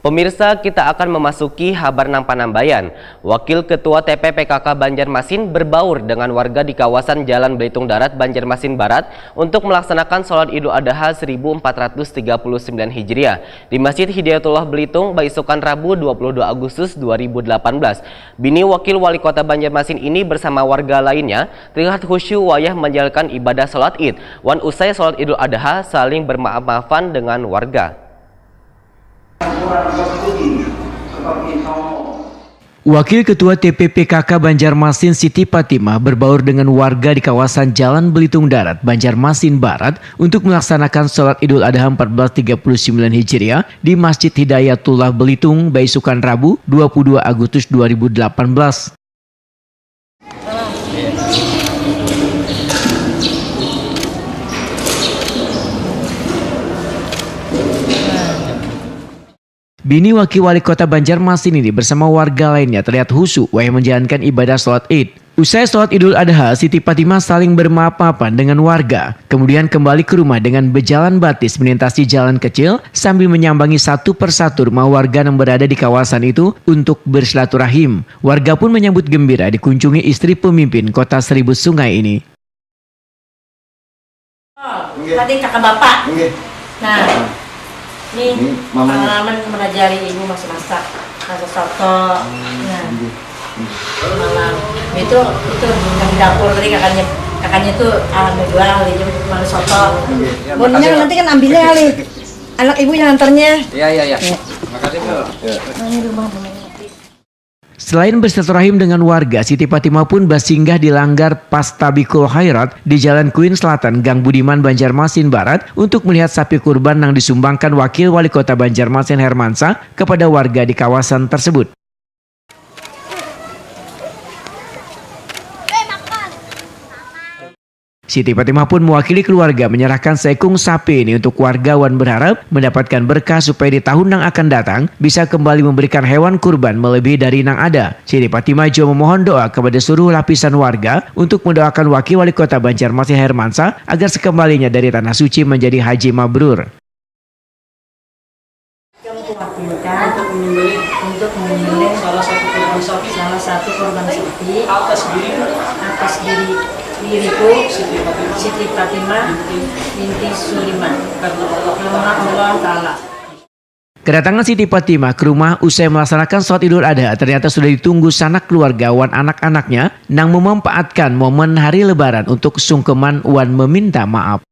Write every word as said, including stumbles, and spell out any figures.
Pemirsa, kita akan memasuki habar nang panambayan. Wakil Ketua T P P K K Banjarmasin berbaur dengan warga di kawasan Jalan Belitung Darat, Banjarmasin Barat untuk melaksanakan sholat Idul Adha seribu empat ratus tiga puluh sembilan Hijriah di Masjid Hidayatullah Belitung, baisukan Rabu dua puluh dua Agustus dua ribu delapan belas. Bini Wakil Wali Kota Banjarmasin ini bersama warga lainnya terlihat khusyuk wayah menjalankan ibadah sholat Id. Wan usai sholat Idul Adha, saling bermaaf-maafan dengan warga. Wakil Ketua T P P K K Banjarmasin Siti Patimah berbaur dengan warga di kawasan Jalan Belitung Darat, Banjarmasin Barat untuk melaksanakan sholat Idul Adha empat belas tiga puluh sembilan Hijriah di Masjid Hidayatullah Belitung, baisukan Rabu dua puluh dua Agustus dua ribu delapan belas. Bini Wakil Wali Kota Banjarmasin ini bersama warga lainnya terlihat husu wayah menjalankan ibadah sholat Id. Usai sholat Idul Adha, Siti Patimah saling bermaaf-maafan dengan warga, kemudian kembali ke rumah dengan berjalan batis melintasi jalan kecil sambil menyambangi satu persatu rumah warga yang berada di kawasan itu untuk bersilaturahim. Warga pun menyambut gembira dikunjungi istri pemimpin Kota Seribu Sungai ini. Oh, Nggih. Tadi kakak bapak. Nggih. Nah, ini Ini mamanya. Pengalaman mengajari ibu masak-masak, masak soto. Hmm, nah, nggih. Malam itu itu yang di dapur tadi kakaknya, kakaknya tuh alhamdulillah dia malu soto. Nggih. Ya, Bonnya makasih, nanti kan ambilnya kali. Anak ibu yang antarnya. Iya iya iya. Ya. Makasih bu. Ya. Nah, ini rumah namanya. Selain bersilaturahim dengan warga, Siti Fatimah pun basinggah di langgar Pastabikul Khairat di Jalan Kuin Selatan, Gang Budiman, Banjarmasin Barat untuk melihat sapi kurban yang disumbangkan Wakil Wali Kota Banjarmasin Hermansa kepada warga di kawasan tersebut. Siti Fatimah pun mewakili keluarga menyerahkan seekung sapi ini untuk warga wan berharap mendapatkan berkah supaya di tahun yang akan datang bisa kembali memberikan hewan kurban melebihi dari yang ada. Siti Fatimah juga memohon doa kepada seluruh lapisan warga untuk mendoakan Wakil Wali Kota Banjarmasin Hermansa agar sekembalinya dari Tanah Suci menjadi haji mabrur. Yang kuwakilkan untuk menyembelih untuk menyembelih salah satu korban sapi salah satu korban sapi atas diriku atas diri diriku Siti Fatimah binti Suliman karena Allah Taala. Kedatangan Siti Fatimah ke rumah usai melaksanakan sholat Idul Adha ternyata sudah ditunggu sanak keluarga wan anak-anaknya nang memanfaatkan momen hari Lebaran untuk sungkeman wan meminta maaf.